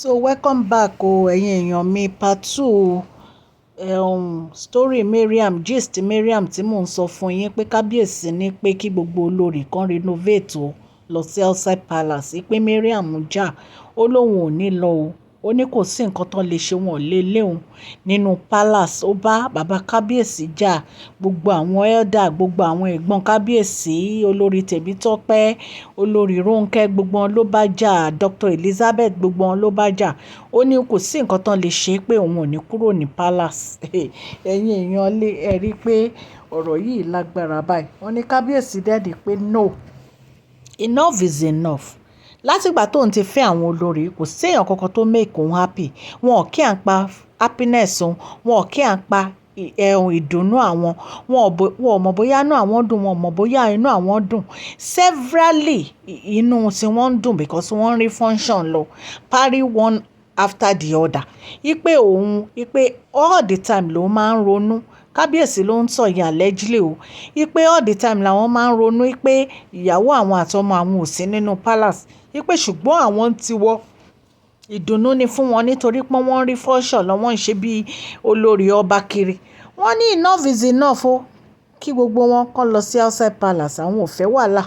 So welcome back o, ẹ̀yin èèyàn mi. Part two story Mariam, gist Mariam tí mò ń sọ fún yín pé kábíyèsí ní pé kí gbogbo olórí kan renovate o lọ sí outside palace, pé Mariam jà, ó lóun ò ní lọ o. Ó ní kò sí nǹkan tó lè ṣe, wọn lè léun nínú palace. Ó bá bàbá kábíyèsí jà, gbogbo àwọn elder, gbogbo àwọn ẹ̀gbọ́n kábíyèsí, olórí Tèmítọ́pẹ́, olórí Rónkẹ́, gbogbo wọn ló bá jà, Dr. Elizabeth, gbogbo wọn ló bá jà. Ó ní kò sí nǹkan tó lè ṣe, pé òun ò ní kúrò ní palace. Ẹ̀yin èèyàn lé, ẹ rí pé ọ̀rọ̀ yìí lágbára báyìí. Wọ́n ní kábíyèsí dẹ̀ ní pé no, enough is enough. Látìgbà tóun ti fẹ́ àwọn olórí, kò sí èèyàn kankan tó make òun happy. Wọn ò kí à ń pa happiness òun, wọn ò kí à ń pa ẹ̀hún ìdùnnú àwọn. Wọn ò mọ̀ bóyá inú àwọn dùn, wọn ò mọ̀ bóyá inú àwọn dùn. Severally, inú tí wọ́n ń dùn because wọ́n ń rí function lọ, party one after the other. Wípé òun, wípé all the time ló máa ń ronú. Kábíyèsí ló ń sọ yẹn allegedly o. Wípé all the time làwọn máa ń ronú wípé ìyàwó àwọn àti ọmọ àwọn ò sí nínú palace. Wípé ṣùgbọ́n àwọn ń tiwọ́. Ìdùnnú ni fún wọn nítorí pé wọ́n ń rí function lọ, wọ́n ń ṣe bí olórí ọba kiri. Wọ́n ní enough is enough o. Kí gbogbo wọn kó lọ sí outside palace, àwọn ò fẹ́ wàhálà.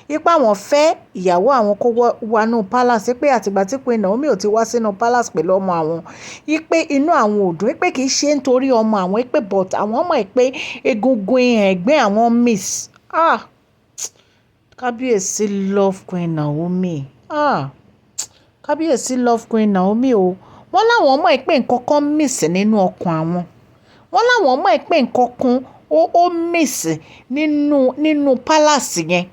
Wípé àwọn fẹ́ ìyàwó àwọn kó wá nínú palace, wípé àtìgbà tí Queen Naomi ò ti wá sínú palace pẹ̀lú ọmọ àwọn, wípé inú àwọn ò dùn, wípé kì í ṣe nítorí ọmọ àwọn, wípé but àwọn mọ̀ pé egungun ẹ̀gbẹ́ àwọn miss. Ah! Kábíyèsí love Queen Naomi. Ah! Kábíyèsí love Queen Naomi o. Wọ́n láwọn mọ̀ pé nǹkan kan miss nínú ọkàn àwọn. Wọ́n láwọn mọ̀ pé nǹkan kan ó miss nínú palace yẹn.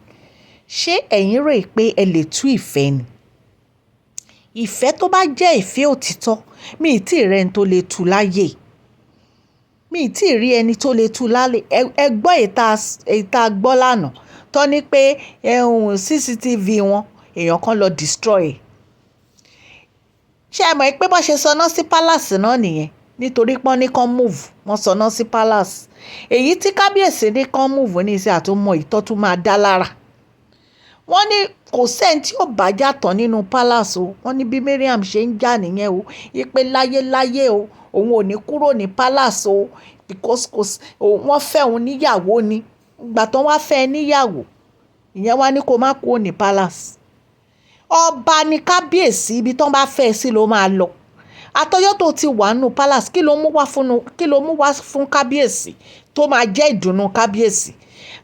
Ṣé ẹ̀yin rò pé ẹ lè tú ìfẹ́ ni? Ìfẹ́ tó bá jẹ́ ìfẹ́ òtítọ́, mi ì tí ì rí ẹni tó lè tú láyé. Mi ì tí ì rí ẹni tó lè tú láyé. Ẹ gbọ́ èyí tá gbọ́ lánàá tó ní pé ẹ̀hún CCTV wọn, èèyàn kan lọ destroy. Ṣé ẹ mọ̀ pé bó ṣe sọná sí palace náà nìyẹn? Nítorí pé wọ́n ní kán move, wọ́n sọná sí palace. Èyí tí kábíyèsí ní kán move ní ìsìn àtúmọ̀ ìtọ́ tún máa dá lára. Wọ́n ní kò sí ẹni tí ó bá jà tán nínú palace o. Wọ́n ní bí Mariam ṣe ń jà nìyẹn o. Wípé láyé láyé o, òun ò ní kúrò ní palace o because kò sí, wọ́n fẹ́ òun níyàwó ni. Ìgbà tó wá fẹ́ ẹ níyàwó, ìyẹn wá ní kó má kúrò ní palace. Ọba ní kábíyèsí, ibi tí wọ́n bá fẹ́ ẹ sí ló máa lọ. Àtọjọ́ tó ti wà nínú palace, kí ló mú wá fún kábíyèsí tó máa jẹ́ ìdùnnú kábíyèsí?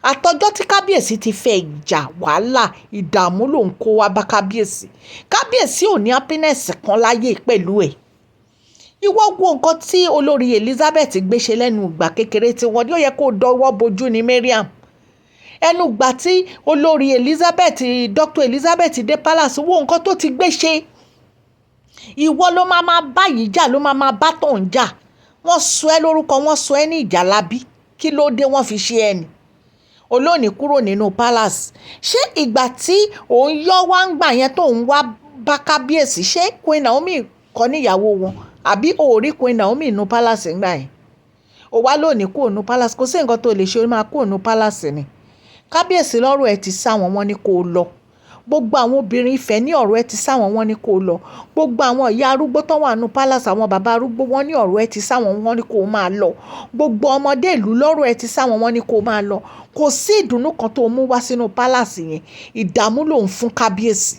Àtọjọ́ tí kábíyèsí ti fẹ́ ìjà, wàhálà, ìdààmú ló ń kó wá bá kábíyèsí. Kábíyèsí ò ní happiness kan láyé pẹ̀lú ẹ̀. Ìwọ wo nǹkan tí olórí Elizabeth gbé ṣe lẹ́nu ìgbà kékeré tí wọ́n ní ó yẹ kó dọwọ́ bojú ní Mariam. Ẹnu ìgbà tí olórí Elizabeth, Dr. Elizabeth dé palace, wo nǹkan tó ti gbé ṣe. Ìwọ ló máa máa bá yìí jà, ló máa máa bá tọ̀hún jà. Wọ́n sọ ẹ́ lórúkọ, wọ́n sọ ẹ́ ní ìjàlábí. Kí ló dé wọ́n fi ṣe ẹ ni? Olóòní kúrò nínú palace. Ṣé ìgbà tí òun yọ wá ń gbà yẹn tó ń wá bá kábíyèsí, ṣé Queen Naomi kọ́ níyàwó wọn? Àbí o ò rí Queen Naomi nínú palace ńgbà yẹn? O wá lónìí kúrò nínú palace, kò sí nǹkan tó lè ṣe, ó máa kúrò nínú palace ni. Kábíyèsí lọ́rọ̀ ẹ ti sá wọn, wọ́n ní kó lọ. Gbogbo àwọn obìnrin ìfẹ́ ní ọ̀rọ̀ ẹ ti sá wọn, wọ́n ní kó lọ. Gbogbo àwọn ìyá arúgbó tó wà nínú palace, àwọn bàbá arúgbó, wọ́n ní ọ̀rọ̀ ẹ ti sá wọn, wọ́n ní kó máa lọ. Gbogbo ọmọdé ìlú lọ́rọ̀ ẹ ti sá wọn, wọ́n ní kó máa lọ. Kò sí ìdùnnú kan tó mú wá sínú palace yẹn. Ìdààmú ló ń fún kábíyèsí.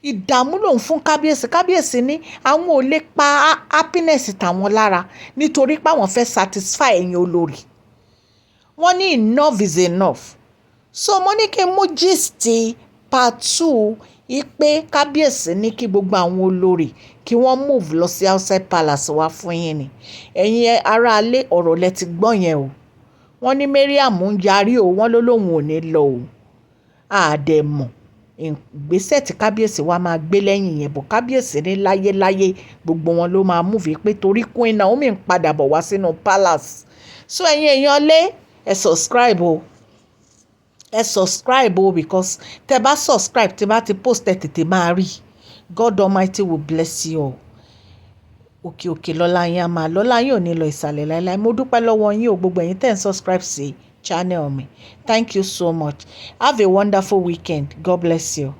Ìdààmú ló ń fún kábíyèsí. Kábíyèsí ní àwọn ò lè pa happiness tàwọn lára nítorí pé àwọn fẹ́ satisfy ẹ̀yin olórí. Wọ́n ní enough is enough. So mo ní kí n mú gist part two wípé kábíyèsí ní kí gbogbo àwọn olórí kí wọ́n move lọ sí outside palace wá fún yín ni. Ẹ̀yin ará ilé, ọ̀rọ̀ lẹ ti gbọ́ yẹn o. Wọ́n ní Mariam ń yarí o, wọ́n ló lóun ò ní lọ o. A dẹ̀ mọ̀ ìgbésẹ̀ tí kábíyèsí wa máa gbé lẹ́yìn yẹn bọ̀. Kábíyèsí ní láyé láyé, gbogbo wọn ló máa move pé torí Queen Naomi ń padà bọ̀ wá sínú palace. So ẹ̀yin èèyàn lé, ẹ subscribe o. Ẹ subscribe o because tẹ bá subscribe, tí bá ti post, ẹ tètè máa rí. God Almighty will bless you all. Òkè òkè lọ́la yín á máa lọ́la yín, ò ní lọ ìsàlẹ̀ láéláé. Mo dúpẹ́ lọ́wọ́ yín o, gbogbo ẹ̀yin tẹ́ ń subscribe sí channel mi. Thank you so much. Have a wonderful weekend. God bless you.